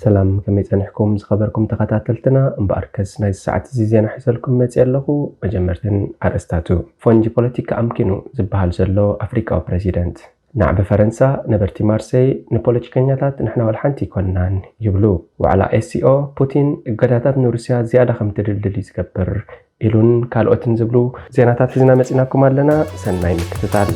ሰላም፣ ከመይ ጸኒሕኩም ዝኸበርኩም ተኸታተልትና? እምበኣርከስ ናይዚ ሰዓት እዚ ዜና ሒዘልኩም መጺእ ኣለኹ። መጀመርተን ኣርእስታቱ። ፈንጂ ፖለቲካ ኣምኪኑ ዝበሃል ዘሎ ኣፍሪቃዊ ፕረዚደንት። ናዕቢ ፈረንሳ ነበርቲ ማርሴይ ንፖለቲከኛታት ንሕና ወላ ሓንቲ ኣይኮንናን ይብሉ። ዋዕላ ኤስሲኦ፣ ፑቲን እገዳታት ንሩስያ ዝያዳ ከም ትድልድል እዩ ዝገብር ኢሉን ካልኦትን ዝብሉ ዜናታት ሒዝና መጺናኩም ኣለና። ሰናይ ምክትታል።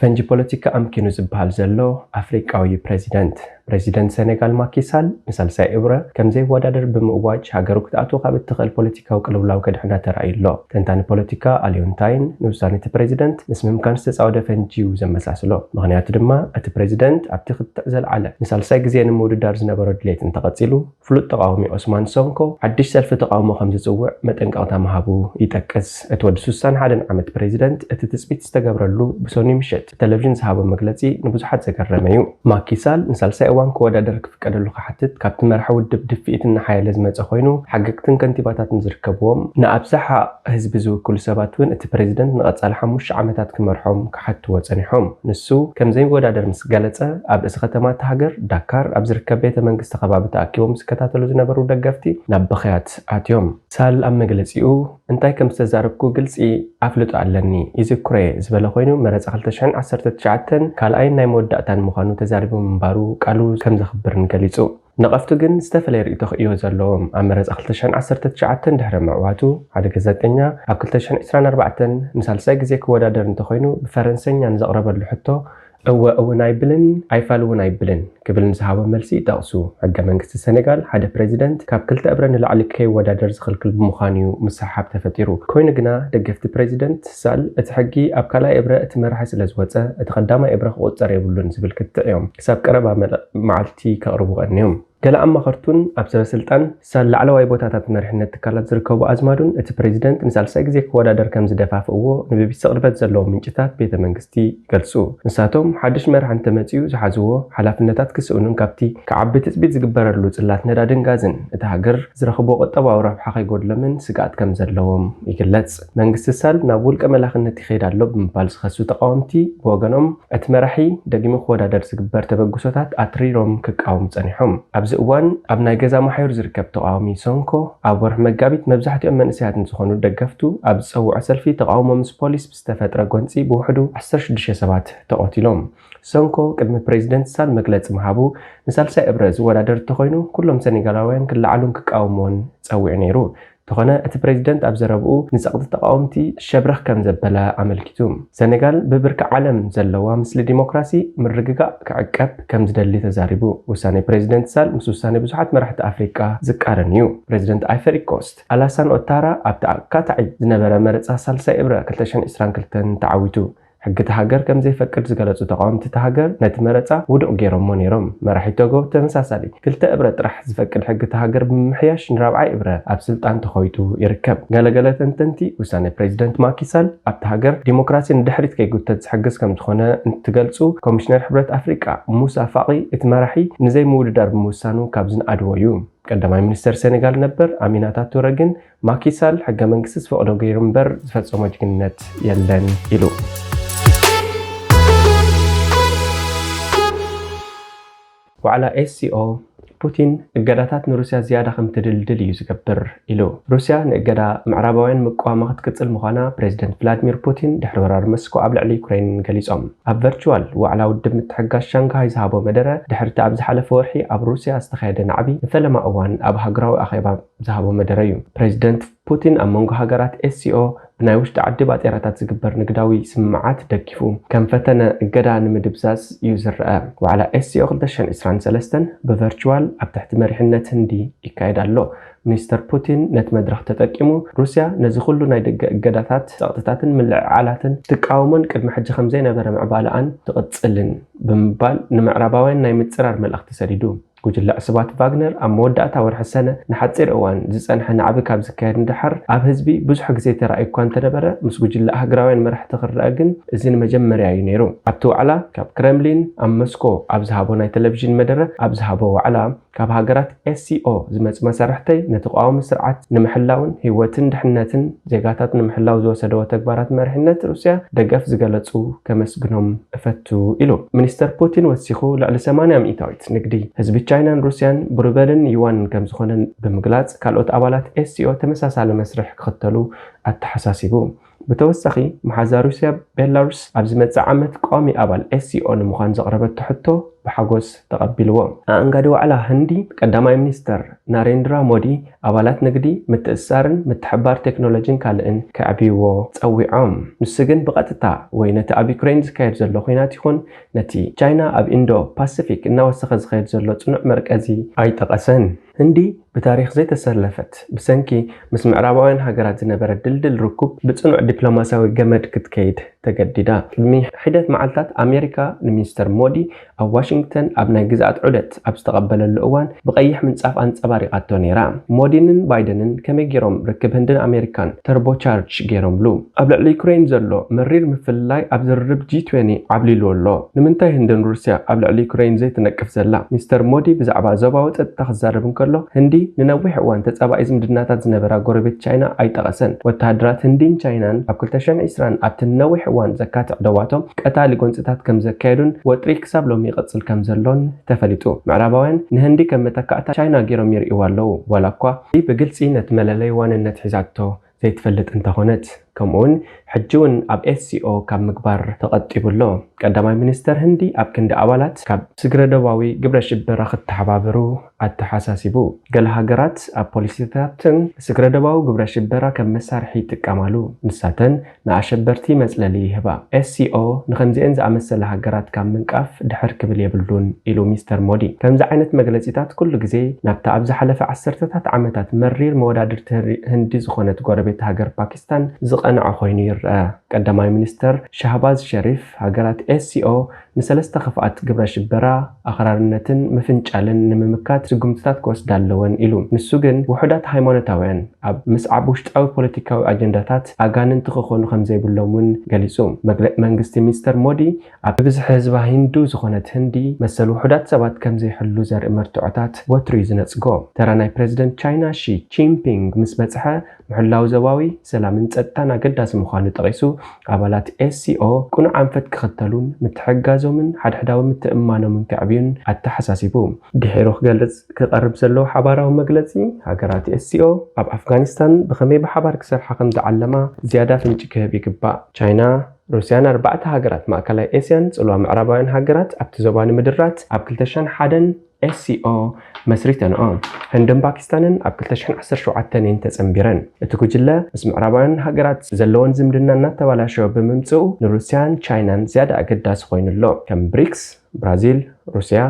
ፈንጂ ፖለቲካ ኣምኪኑ ዝበሃል ዘሎ ኣፍሪቃዊ ፕረዚደንት። ፕረዚደንት ሰኔጋል ማኪሳል ንሳልሳይ እብረ ከም ዘይወዳደር ብምእዋጅ ሃገሩ ክትኣትዎ ካብ እትኽእል ፖለቲካዊ ቅልውላው ከድሕና ተራእዩ ኣሎ። ተንታኒ ፖለቲካ ኣልዮንታይን ንውሳነ እቲ ፕረዚደንት ምስ ምምካን ዝተጻወደ ፈንጂ እዩ ዘመሳስሎ። ምኽንያቱ ድማ እቲ ፕረዚደንት ኣብቲ ክትዕ ዘልዓለ ንሳልሳይ ግዜ ንምውድዳር ዝነበሮ ድሌት እንተቐጺሉ፣ ፍሉጥ ተቓዋሚ ኦስማን ሶንኮ ሓድሽ ሰልፊ ተቓውሞ ከም ዝጽውዕ መጠንቀቕታ ምሃቡ ይጠቅስ። እቲ ወዲ ስሳን ሓደን ዓመት ፕረዚደንት እቲ ትጽቢት ዝተገብረሉ ብሰኑይ ምሸት ብቴሌቪዥን ዝሃቦ መግለጺ ንብዙሓት ዘገረመ እዩ። ማኪሳል ንሳልሳይ እዋን ክወዳደር ክፍቀደሉ ክሓትት ካብቲ መራሒ ውድብ ድፍኢት እናሓየለ ዝመጸ ኮይኑ፣ ሓገግትን ከንቲባታትን ዝርከብዎም ንኣብዝሓ ህዝቢ ዝውክሉ ሰባት እውን እቲ ፕረዚደንት ንቐጻሊ ሓሙሽተ ዓመታት ክመርሖም ክሓትዎ ጸኒሖም። ንሱ ከም ዘይወዳደር ምስ ገለጸ፣ ኣብ ርእሲ ከተማ እታ ሃገር ዳካር ኣብ ዝርከብ ቤተ መንግስቲ ከባቢ ተኣኪቦም ዝከታተሉ ዝነበሩ ደገፍቲ ናብ ብኽያት ኣትዮም። ሳል ኣብ መግለጺኡ፣ "እንታይ ከም ዝተዛረብኩ ግልጺ ኣፍልጦ ኣለኒ፣ ይዝክሮ እየ" ዝበለ ኮይኑ፣ መረጻ ክልተ ሽሕን ዓሰርተ ትሽዓተን ካልኣይን ናይ መወዳእታን ምዃኑ ተዛሪቡ ምንባሩ ቃሉ ከም ዘኽብርን ገሊጹ። ነቐፍቱ ግን ዝተፈለየ ርእይቶ ክእዮ ዘለዎም። ኣብ መረጻ ክልተ ሽሕን ዓሰርተ ትሽዓተን ድሕሪ ምዕዋቱ፣ ሓደ ጋዜጠኛ ኣብ ክልተ ሽሕን ዕስራን ኣርባዕተን ንሳልሳይ ግዜ ክወዳደር እንተኾይኑ ብፈረንሰኛ ንዘቕረበሉ ሕቶ፣ "እወ እውን ኣይብልን፣ ኣይፋል እውን ኣይብልን" ክብል ንዝሃቦ መልሲ ይጠቕሱ። ሕገ መንግስቲ ሰኔጋል ሓደ ፕረዚደንት ካብ ክልተ እብረ ንላዕሊ ከይወዳደር ዝኽልክል ብምዃኑ እዩ ምስሕሓብ ተፈጢሩ። ኮይኑ ግና ደገፍቲ ፕረዚደንት ሳል እቲ ሕጊ ኣብ ካልኣይ እብረ እቲ መራሒ ስለ ዝወጸ እቲ ቀዳማይ እብረ ክቑጸር የብሉን ዝብል ክትዕ እዮም ክሳብ ቀረባ መለ-፣ መዓልቲ ከቕርቡ ቀንዮም። ገለ ኣማኸርቱን ኣብ ሰበ ስልጣን ሳል ላዕለዋይ ቦታታት መሪሕነት ትካላት ዝርከቡ ኣዝማዱን እቲ ፕረዚደንት ንሳልሳይ ግዜ ክወዳደር ከም ዝደፋፍእዎ ንቢቢሲ ቅርበት ዘለዎም ምንጭታት ቤተ መንግስቲ ይገልጹ። ንሳቶም ሓድሽ መራሒ እንተመጺኡ ዝሓዝዎ ሓላፍነታት ክስእኑን ካብቲ ክዓቢ ትጽቢት ዝግበረሉ ጽላት ነዳድን ጋዝን እቲ ሃገር ዝረኽብዎ ቁጠባዊ ረብሓ ከይጎድሎምን ስግኣት ከም ዘለዎም ይግለጽ። መንግስቲ ሳል ናብ ውልቀ መላኽነት ይኸይድ ኣሎ ብምባል ዝኸሱ ተቃወምቲ ብወገኖም እቲ መራሒ ደጊሙ ክወዳደር ዝግበር ተበግሶታት ኣትሪሮም ክቃወሙ ጸኒሖም። ኣብዚ እዋን ኣብ ናይ ገዛ ማሕዩር ዝርከብ ተቃዋሚ ሶንኮ ኣብ ወርሒ መጋቢት መብዛሕትኦም መንእሰያት ንዝኾኑ ደገፍቱ ኣብ ዝጸውዖ ሰልፊ ተቃውሞ ምስ ፖሊስ ብዝተፈጥረ ጎንጺ ብውሕዱ ዓሰርተ ሽዱሽተ ሰባት ተቐቲሎም። ሶንኮ ቅድሚ ፕሬዚደንት ሳል መግለጺ ምሃቡ ንሳልሳይ እብረ ዝወዳደር እንተኾይኑ ኩሎም ሰኔጋላውያን ክለዓሉን ክቃወምዎን ጸዊዑ ነይሩ። እንተኾነ እቲ ፕሬዚደንት ኣብ ዘረብኡ ንጸቕጢ ተቃወምቲ ሸብረኽ ከም ዘበለ ኣመልኪቱ። ሰኔጋል ብብርኪ ዓለም ዘለዋ ምስሊ ዲሞክራሲ ምርግጋእ ክዕቀብ ከም ዝደሊ ተዛሪቡ። ውሳኔ ፕሬዚደንት ሳል ምስ ውሳኔ ብዙሓት መራሕቲ ኣፍሪቃ ዝቃረን እዩ። ፕሬዚደንት ኣይቨሪ ኮስት ኣላሳን ኦታራ ኣብቲ ኣካታዒ ዝነበረ መረጻ ሳልሳይ እብረ ክልተ ሽሕን ዕስራን ክልተን ተዓዊቱ። ሕጊ እታ ሃገር ከም ዘይፈቅድ ዝገለጹ ተቃወምቲ እታ ሃገር ነቲ መረጻ ውዱቕ ገይሮሞ ነይሮም። መራሒ ቶጎ ብተመሳሳሊ ክልተ እብረ ጥራሕ ዝፈቅድ ሕጊ እታ ሃገር ብምምሕያሽ ንራብዓይ እብረ ኣብ ስልጣን ተኾይቱ ይርከብ። ገለገለ ተንተንቲ ውሳኔ ፕሬዚደንት ማኪሳል ኣብታ ሃገር ዲሞክራሲ ንድሕሪት ከይጉተት ዝሕግዝ ከም ዝኾነ እንትገልጹ፣ ኮሚሽነር ሕብረት ኣፍሪቃ ሙሳ ፋቂ እቲ መራሒ ንዘይምውድዳር ብምውሳኑ ካብ ዝንኣድዎ እዩ። ቀዳማይ ሚኒስተር ሴኔጋል ነበር ኣሚናታ ቱረ ግን ማኪሳል ሕገ መንግስቲ ዝፈቕዶ ገይሩ እምበር ዝፈጸሞ ጅግንነት የለን ኢሉ። ዋዕላ ኤስሲኦ፣ ፑቲን እገዳታት ንሩስያ ዝያዳ ከም ትድልድል እዩ ዝገብር ኢሉ። ሩስያ ንእገዳ ምዕራባውያን ምቅዋማ ክትቅጽል ምዃና ፕሬዚደንት ቭላድሚር ፑቲን ድሕሪ ወራር መስኮ ኣብ ልዕሊ ዩክሬን ገሊጾም። ኣብ ቨርቹዋል ዋዕላ ውድብ ምትሕግጋዝ ሻንግሃይ ዝሃቦ መደረ፣ ድሕሪ'ቲ ኣብ ዝሓለፈ ወርሒ ኣብ ሩስያ ዝተኻየደ ናዕቢ ንፈለማ እዋን ኣብ ሃገራዊ ኣኼባ ዝሃቦ መደረ እዩ። ፕሬዚደንት ፑቲን ኣብ መንጎ ሃገራት ኤስሲኦ ብናይ ውሽጢ ዓዲ ባጤራታት ዝግበር ንግዳዊ ስምምዓት ደጊፉ ከም ፈተነ እገዳ ንምድብዛዝ እዩ ዝረኣ። ዋዕላ ኤስሲኦ ክልተ ሽሕን ዕስራን ሰለስተን ብቨርቹዋል ኣብ ትሕቲ መሪሕነት ህንዲ ይካየድ ኣሎ። ሚኒስተር ፑቲን ነቲ መድረኽ ተጠቂሙ፣ ሩስያ ነዚ ኩሉ ናይ ደገ እገዳታት፣ ጸቕጥታትን ምልዕዓላትን ትቃወሞን ቅድሚ ሕጂ ከም ዘይነበረ ምዕባለኣን ትቕጽልን ብምባል ንምዕራባውያን ናይ ምጽራር መልእኽቲ ሰዲዱ። ጉጅለ ዕሱባት ቫግነር ኣብ መወዳእታ ወርሒ ሰነ ንሓጺር እዋን ዝጸንሐ ናዕቢ ካብ ዝካየድ ንደሓር ኣብ ህዝቢ ብዙሕ ግዜ ተራእዩ እኳ እንተነበረ፣ ምስ ጉጅለ ሃገራውያን መራሕቲ ክረኣ ግን እዚ ንመጀመርያ እዩ ነይሩ። ኣብቲ ዋዕላ ካብ ክረምሊን ኣብ መስኮ ኣብ ዝሃቦ ናይ ቴሌቪዥን መደረ ኣብ ዝሃቦ ዋዕላ ካብ ሃገራት ኤስሲኦ ዝመጹ መሳርሕተይ ነቲ ተቓዋሚ ስርዓት ንምሕላውን ህይወትን ድሕነትን ዜጋታት ንምሕላው ዝወሰደዎ ተግባራት መሪሕነት ሩስያ ደገፍ ዝገለጹ ከመስግኖም እፈቱ ኢሉ። ሚኒስተር ፑቲን ወሲኹ ልዕሊ ሰማንያ ሚእታዊት ንግዲ ህዝቢ ቻይናን ሩስያን ብሩበልን ዩዋንን ከም ዝኾነን ብምግላጽ ካልኦት ኣባላት ኤስሲኦ ተመሳሳሊ መስርሕ ክኽተሉ ኣተሓሳሲቡ። ብተወሳኺ መሓዛ ሩስያ ቤላሩስ ኣብ ዝመጽእ ዓመት ቀዋሚ ኣባል ኤስሲኦ ንምዃን ዘቕረበቶ ሕቶ ብሓጎስ ተቐቢልዎ። ኣኣንጋዲ ዋዕላ ህንዲ ቀዳማይ ሚኒስተር ናሬንድራ ሞዲ ኣባላት ንግዲ ምትእስሳርን ምትሕባር ቴክኖሎጂን ካልእን ከዕብይዎ ጸዊዖም። ንሱ ግን ብቐጥታ ወይ ነቲ ኣብ ዩክሬን ዝካየድ ዘሎ ኲናት ይኹን ነቲ ቻይና ኣብ ኢንዶ ፓሲፊክ እናወሰኸ ዝኸየድ ዘሎ ጽኑዕ መርቀዚ ኣይጠቐሰን። ህንዲ ብታሪኽ ዘይተሰለፈት፣ ብሰንኪ ምስ ምዕራባውያን ሃገራት ዝነበረ ድልድል ርኩብ ብጽኑዕ ዲፕሎማስያዊ ገመድ ክትከይድ ተገዲዳ። ቅድሚ ሒደት መዓልታት ኣሜሪካ ንሚኒስተር ሞዲ ኣብ ዋሽንግተን ኣብ ናይ ግዝኣት ዑደት ኣብ ዝተቐበለሉ እዋን ብቐይሕ ምንጻፍ ኣንጸባሪቓቶ ነይራ። ሞዲንን ባይደንን ከመይ ገይሮም ርክብ ህንድን ኣሜሪካን ተርቦ ቻርጅ ገይሮምሉ? ኣብ ልዕሊ ዩክሬን ዘሎ መሪር ምፍልላይ ኣብ ዝርርብ ጂ ትዌንቲ ዓብሊሉ ኣሎ። ንምንታይ ህንድን ሩስያ ኣብ ልዕሊ ዩክሬን ዘይትነቅፍ ዘላ? ሚስተር ሞዲ ብዛዕባ ዞባዊ ጸጥታ ክዛረብ እንከሎ፣ ህንዲ ንነዊሕ እዋን ተጻባኢ ዝምድናታት ዝነበራ ጎረቤት ቻይና ኣይጠቐሰን። ወተሃደራት ህንዲን ቻይናን ኣብ ክልተ ሽሕን ዕስራን ኣብቲ ነዊሕ እዋን ዘካትዕ ደዋቶም ቀታሊ ጎንጽታት ከም ዘካየዱን ወጥሪ ክሳብ ሎሚ ይቕጽል ከም ዘሎን ተፈሊጡ። ምዕራባውያን ንህንዲ ከም መተካእታ ቻይና ገይሮም ይርእይዋ ኣለዉ፣ ዋላ እኳ ህንዲ ብግልጺ ነቲ መለለዪ ዋንነት ሒዛቶ ዘይትፈልጥ እንተኾነት። ከምኡውን ሕጂ እውን ኣብ ኤስሲኦ ካብ ምግባር ተቐጢቡ ኣሎ። ቀዳማይ ሚኒስተር ህንዲ ኣብ ክንዲ ኣባላት ካብ ስግረ ዶባዊ ግብረ ሽበራ ክተሓባበሩ ኣተሓሳሲቡ። ገለ ሃገራት ኣብ ፖሊሲታተን ስግረ ዶባዊ ግብረ ሽበራ ከም መሳርሒ ይጥቀማሉ። ንሳተን ንኣሸበርቲ መጽለሊ ይህባ። ኤስሲኦ ንኸምዚኤን ዝኣመሰላ ሃገራት ካብ ምንቃፍ ድሕር ክብል የብሉን ኢሉ ሚስተር ሞዲ። ከምዚ ዓይነት መግለጺታት ኩሉ ግዜ ናብታ ኣብ ዝሓለፈ ዓሰርተታት ዓመታት መሪር መወዳድርቲ ህሪ-፣ ህንዲ ዝኾነት ጎረቤት ሃገር ፓኪስታን ዝቐንዐ ኮይኑ ይረአ። ቀዳማይ ሚኒስተር ሻህባዝ ሸሪፍ ሃገራት ኤስሲኦ ንሰለስተ ክፍኣት ግብረ ሽበራ፣ ኣኽራርነትን ምፍንጫልን ንምምካት ስጉምትታት ክወስዳ ኣለወን ኢሉ። ንሱ ግን ውሑዳት ሃይማኖታውያን ኣብ ምስዓብ ውሽጣዊ ፖለቲካዊ ኣጀንዳታት ኣጋንንቲ ክኾኑ ከም ዘይብሎም እውን ገሊጹ። መግለ-፣ መንግስቲ ሚስተር ሞዲ ኣብ ብዝሒ ህዝባ ሂንዱ ዝኾነት ህንዲ መሰል ውሑዳት ሰባት ከም ዘይሕሉ ዘርኢ መርትዖታት ወትሩ እዩ ዝነጽጎ። ተራ ናይ ፕረዚደንት ቻይና ሺ ጂንፒንግ ምስ በጽሐ፣ ምሕላው ዞባዊ ሰላምን ጸጥታን ኣገዳሲ ምዃኑ ጠቒሱ፣ ኣባላት ኤስሲኦ ቅኑዕ ኣንፈት ክኽተሉን ምትሕግጋዞምን ሓድሕዳዊ ምትእምማኖምን ከዕብዩን ኣተሓሳሲቡ። ድሒሩ ክገልጽ ክቐርብ ዘሎ ሓባራዊ መግለጺ፣ ሃገራት ኤስሲኦ ኣብ ኣፍጋኒስታን ብኸመይ ብሓባር ክሰርሓ ከም ዝዓለማ ዝያዳ ፍንጪ ክህብ ይግባእ። ቻይና፣ ሩስያን ኣርባዕተ ሃገራት ማእከላይ ኤስያን ጽልዋ ምዕራባውያን ሃገራት ኣብቲ ዞባ ንምድራት ኣብ ክልተ ሽሕን ሓደን ኤስሲኦ መስሪተንኦ። ህንድን ፓኪስታንን ኣብ ክልተ ሽሕን ዓሰርተ ሸውዓተን እየን ተጸንቢረን። እቲ ጉጅለ ምስ ምዕራባውያን ሃገራት ዘለወን ዝምድና እናተባላሸወ ብምምጽኡ ንሩስያን ቻይናን ዝያዳ ኣገዳሲ ኮይኑ ኣሎ። ከም ብሪክስ፣ ብራዚል፣ ሩስያ፣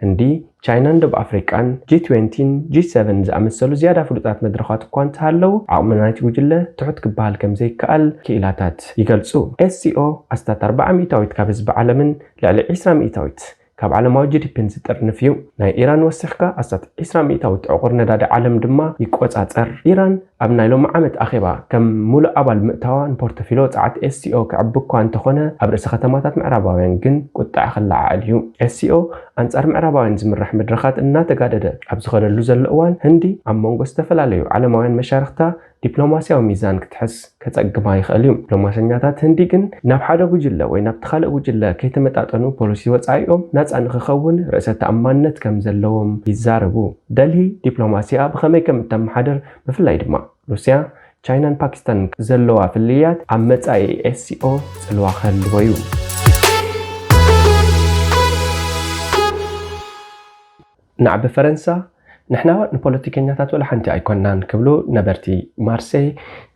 ህንዲ፣ ቻይናን ደቡብ ኣፍሪቃን፣ ጂ ትዌንቲን ጂ ሰቨን ዝኣመሰሉ ዝያዳ ፍሉጣት መድረኻት እኳ እንተሃለዉ፣ ዓቕሚ ናይቲ ጉጅለ ትሑት ክበሃል ከም ዘይከኣል ክኢላታት ይገልጹ። ኤስሲኦ ኣስታት ኣርብዓ ሚእታዊት ካብ ህዝቢ ዓለምን ልዕሊ ዕስራ ሚእታዊት ካብ ዓለማዊ ጂዲፒን ዝጥርንፍ እዩ። ናይ ኢራን ወሲኽካ ኣስታት ዕስራ ሚእታዊት ዕቑር ነዳዲ ዓለም ድማ ይቆጻጸር። ኢራን ኣብ ናይ ሎሚ ዓመት ኣኼባ ከም ሙሉእ ኣባል ምእታዋ ንፖርቶፊሎ ጸዓት ኤስሲኦ ክዕቢ እኳ እንተኾነ፣ ኣብ ርእሰ ከተማታት ምዕራባውያን ግን ቁጥዐ ክለዓዓል እዩ። ኤስሲኦ ኣንጻር ምዕራባውያን ዝምራሕ መድረኻት እናተጋደደ ኣብ ዝኸደሉ ዘሎ እዋን፣ ህንዲ ኣብ መንጎ ዝተፈላለዩ ዓለማውያን መሻርኽታ ዲፕሎማስያዊ ሚዛን ክትሕዝ ከጸግማ ይኽእል እዩ። ዲፕሎማሰኛታት ህንዲ ግን ናብ ሓደ ጉጅለ ወይ ናብቲ ካልእ ጉጅለ ከይተመጣጠኑ ፖሊሲ ወጻኢኦም ናጻ ንኽኸውን ርእሰ ተኣማንነት ከም ዘለዎም ይዛረቡ። ደልሂ ዲፕሎማሲኣ ብኸመይ ከም እተመሓድር፣ ብፍላይ ድማ ሩስያ፣ ቻይናን ፓኪስታንን ዘለዋ ፍልልያት ኣብ መጻኢ ኤስሲኦ ጽልዋ ክህልዎ እዩ። ናዕቢ ፈረንሳ፣ ንሕና ንፖለቲከኛታት ወላ ሓንቲ ኣይኮንናን ክብሉ ነበርቲ ማርሴይ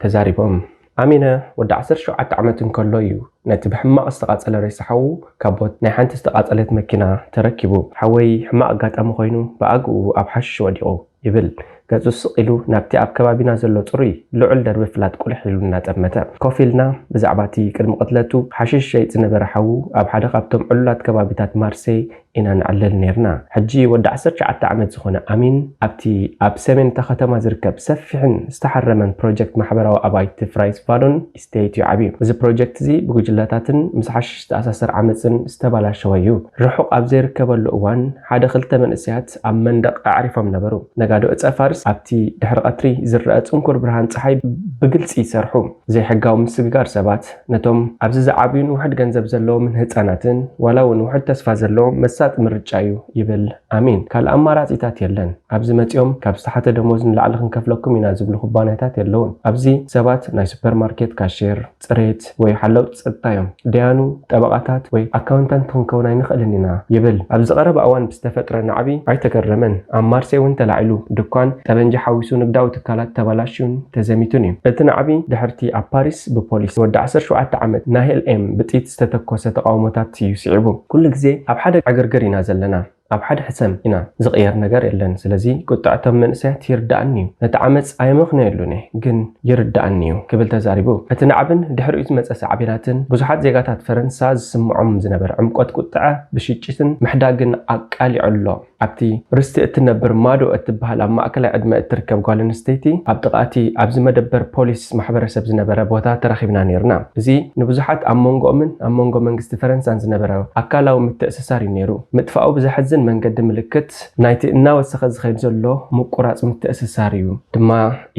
ተዛሪቦም። ኣሚነ ወዲ ዓሰርተ ሸውዓተ ዓመት እንከሎ እዩ ነቲ ብሕማቕ ዝተቓጸለ ሬሳ ሓዉ ካብ ቦት ናይ ሓንቲ ዝተቓጸለት መኪና ተረኪቡ። ሓወይ ሕማቕ ኣጋጣሚ ኮይኑ ብኣግኡ ኣብ ሓሽሽ ወዲቑ ይብል። ገጹ ስቕ ኢሉ ናብቲ ኣብ ከባቢና ዘሎ ጽሩይ ልዑል ደርቢ ፍላት ቁልሕ ኢሉ እናጠመተ። ኮፍ ኢልና ብዛዕባ እቲ ቅድሚ ቅትለቱ ሓሽሽ ሸይጥ ዝነበረ ሓዉ ኣብ ሓደ ካብቶም ዕሉላት ከባቢታት ማርሴይ ኢና ንዕልል ነይርና። ሕጂ ወዲ ዓሰርተ ትሽዓተ ዓመት ዝኾነ ኣሚን ኣብቲ ኣብ ሰሜን እታ ከተማ ዝርከብ ሰፊሕን ዝተሓረመን ፕሮጀክት ማሕበራዊ ኣባይቲ ፍራይስ ቫሎን ኢስቴት እዩ ዓብዩ። እዚ ፕሮጀክት እዚ ብጉጅለታትን ምስ ሓሽሽ ዝተኣሳሰር ዓመፅን ዝተባላሸወ እዩ። ርሑቕ ኣብ ዘይርከበሉ እዋን ሓደ ክልተ መንእሰያት ኣብ መንደቕ ኣዕሪፎም ነበሩ። ነጋዶ እፀ ፋርስ ኣብቲ ድሕሪ ቀትሪ ዝረአ ጽንኩር ብርሃን ጸሓይ ብግልጺ ይሰርሑ። ዘይሕጋዊ ምስግጋር ሰባት ነቶም ኣብዚ ዝዓብዩን ውሑድ ገንዘብ ዘለዎምን ህጻናትን ዋላ እውን ውሑድ ተስፋ ዘለዎም መሳጢ ምርጫ እዩ ይብል ኣሚን። ካልእ ኣማራጺታት የለን። ኣብዚ መጺኦም ካብ ዝተሓተ ደሞዝ ንላዕሊ ክንከፍለኩም ኢና ዝብሉ ኩባንያታት የለውን። ኣብዚ ሰባት ናይ ሱፐርማርኬት ካሽየር፣ ጽሬት ወይ ሓለውቲ ጸጥታ እዮም። ደያኑ፣ ጠበቓታት ወይ ኣካውንታንት ክንከውን ኣይንኽእልን ኢና ይብል። ኣብዚ ቀረባ እዋን ብዝተፈጥረ ናዕቢ ኣይተገረመን። ኣብ ማርሴይ እውን ተላዒሉ። ድኳን ጠበንጃ ሓዊሱ ንግዳዊ ትካላት ተባላሽዩን ተዘሚቱን እዩ። እቲ ናዕቢ ድሕርቲ ኣብ ፓሪስ ብፖሊስ ወዲ ዓሰርተ ሸውዓተ ዓመት ናሄል ኤም ብጥይት ዝተተኮሰ ተቓውሞታት እዩ ስዒቡ። ኩሉ ግዜ ኣብ ሓደ ዕግርግር ኢና ዘለና። ኣብ ሓደ ሕሰም ኢና። ዝቕየር ነገር የለን። ስለዚ ቁጥዐቶም መንእሰያት ይርዳእኒ እዩ። ነቲ ዓመጽ ኣየመኽንየሉን እየ፣ ግን ይርዳእኒ እዩ ክብል ተዛሪቡ። እቲ ናዕብን ድሕሪኡ ዝመጸ ሳዕቤናትን ብዙሓት ዜጋታት ፈረንሳ ዝስምዖም ዝነበረ ዕምቆት ቁጥዐ ብሽጭትን ምሕዳግን ኣቃሊዑ ኣሎ። ኣብቲ ርስቲ እትነብር ማዶ እትበሃል ኣብ ማእከላይ ዕድመ እትርከብ ጓል ኣንስተይቲ ኣብ ጥቓ እቲ ኣብዚ መደበር ፖሊስ ማሕበረሰብ ዝነበረ ቦታ ተራኺብና ነይርና። እዚ ንብዙሓት ኣብ መንጎኦምን ኣብ መንጎ መንግስቲ ፈረንሳን ዝነበረ ኣካላዊ ምትእስሳር እዩ ነይሩ። ምጥፋኡ ብዘሕዝን መንገዲ ምልክት ናይቲ እናወሰኸ ዝኸይድ ዘሎ ምቁራጽ ምትእስሳር እዩ ድማ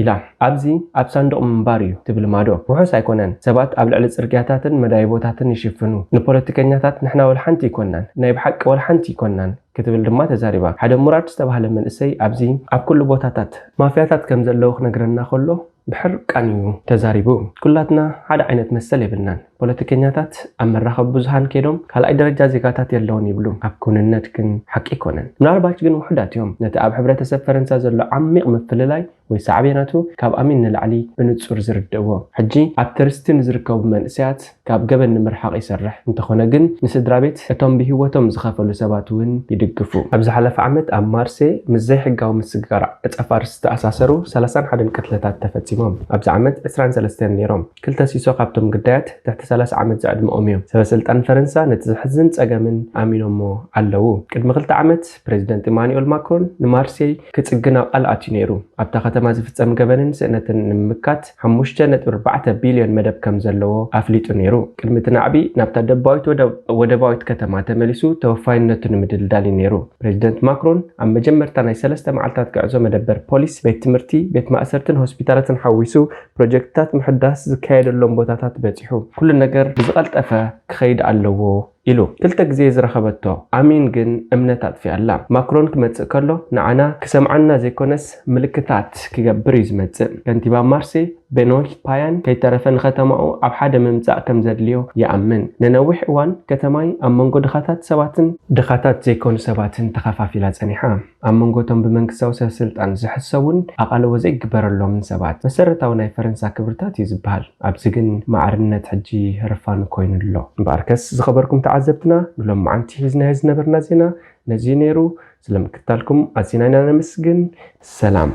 ኢላ። ኣብዚ ኣብ ሳንዱቕ ምንባር እዩ ትብል ማዶ። ውሑስ ኣይኮነን። ሰባት ኣብ ልዕሊ ጽርግያታትን መዳይቦታትን ይሽፍኑ። ንፖለቲከኛታት ንሕና ወላ ሓንቲ ኣይኮናን፣ ናይ ብሓቂ ወላ ሓንቲ ኣይኮናን ክትብል ድማ ተዛሪባ። ሓደ ሙራድ ዝተባህለ መንእሰይ ኣብዚ ኣብ ኩሉ ቦታታት ማፍያታት ከም ዘለዉ ክነግረና ከሎ ብሕርቃን እዩ ተዛሪቡ። ኩላትና ሓደ ዓይነት መሰል የብልናን። ፖለቲከኛታት ኣብ መራኸቢ ብዙሃን ከይዶም ካልኣይ ደረጃ ዜጋታት የለውን ይብሉ። ኣብ ክውንነት ግን ሓቂ ኣይኮነን። ምናልባች ግን ውሑዳት እዮም ነቲ ኣብ ሕብረተሰብ ፈረንሳ ዘሎ ዓሚቕ ምፍልላይ ወይ ሳዕቤናቱ ካብ ኣሚን ንላዕሊ ብንጹር ዝርድእዎ። ሕጂ ኣብቲ ርስቲ ንዝርከቡ መንእሰያት ካብ ገበን ንምርሓቕ ይሰርሕ። እንተኾነ ግን ንስድራ ቤት እቶም ብህይወቶም ዝኸፈሉ ሰባት እውን ይድግፉ። ኣብ ዝሓለፈ ዓመት ኣብ ማርሴ ምስ ዘይሕጋዊ ምስግጋር ዕጸ ፋርስ ዝተኣሳሰሩ ሰላሳን ሓደን ቅትለታት ተፈጺሞም። ኣብዚ ዓመት ዕስራን ሰለስተን ነይሮም። ክልተ ሲሶ ካብቶም ግዳያት ትሕቲ ሰላሳ ዓመት ዝዕድመኦም እዮም። ሰበ ስልጣን ፈረንሳ ነቲ ዘሕዝን ጸገምን ኣሚኖሞ ኣለዉ። ቅድሚ ክልተ ዓመት ፕሬዚደንት ኢማኑኤል ማክሮን ንማርሴይ ክጽግና ቃል ኣትዩ ነይሩ። ኣብታ ከተማ ዝፍጸም ገበንን ስእነትን ንምምካት ሓሙሽተ ነጥቢ ኣርባዕተ ቢልዮን መደብ ከም ዘለዎ ኣፍሊጡ ነይሩ። ቅድሚ እቲ ናዕቢ ናብታ ደባዊት ወደ-፣ ወደባዊት ከተማ ተመሊሱ ተወፋይነቱ ንምድልዳል እዩ ነይሩ። ፕሬዚደንት ማክሮን ኣብ መጀመርታ ናይ ሰለስተ መዓልታት ጉዕዞ መደበር ፖሊስ፣ ቤት ትምህርቲ፣ ቤት ማእሰርትን ሆስፒታላትን ሓዊሱ ፕሮጀክትታት ምሕዳስ ዝካየደሎም ቦታታት በጺሑ። ኩሉ ነገር ብዝቐልጠፈ ክኸይድ ኣለዎ ኢሉ ክልተ ግዜ ዝረኸበቶ ኣሚን ግን እምነት ኣጥፊኣላ። ማክሮን ክመጽእ ከሎ ንዓና ክሰምዓና ዘይኮነስ ምልክታት ክገብር እዩ ዝመጽእ። ከንቲባ ማርሴ ቤኖይ ፓያን ከይተረፈ ንከተማኡ ኣብ ሓደ ምምጻእ ከም ዘድልዮ ይኣምን። ንነዊሕ እዋን ከተማይ ኣብ መንጎ ድኻታት ሰባትን ድኻታት ዘይኮኑ ሰባትን ተኸፋፊላ ጸኒሓ። ኣብ መንጎ እቶም ብመንግስታዊ ሰብ ስልጣን ዝሕሰቡን ኣቓልቦ ዘይግበረሎምን ሰባት መሰረታዊ ናይ ፈረንሳ ክብርታት እዩ ዝበሃል። ኣብዚ ግን ማዕርነት ሕጂ ህርፋኑ ኮይኑ ኣሎ። እምበኣርከስ ዝኸበርኩም ተዓዘብትና ንሎማዓንቲ ሒዝናዮ ዝነበርና ዜና ነዚ ነይሩ። ስለ ምክትታልኩም ኣዚና ኢና ነመስግን። ሰላም።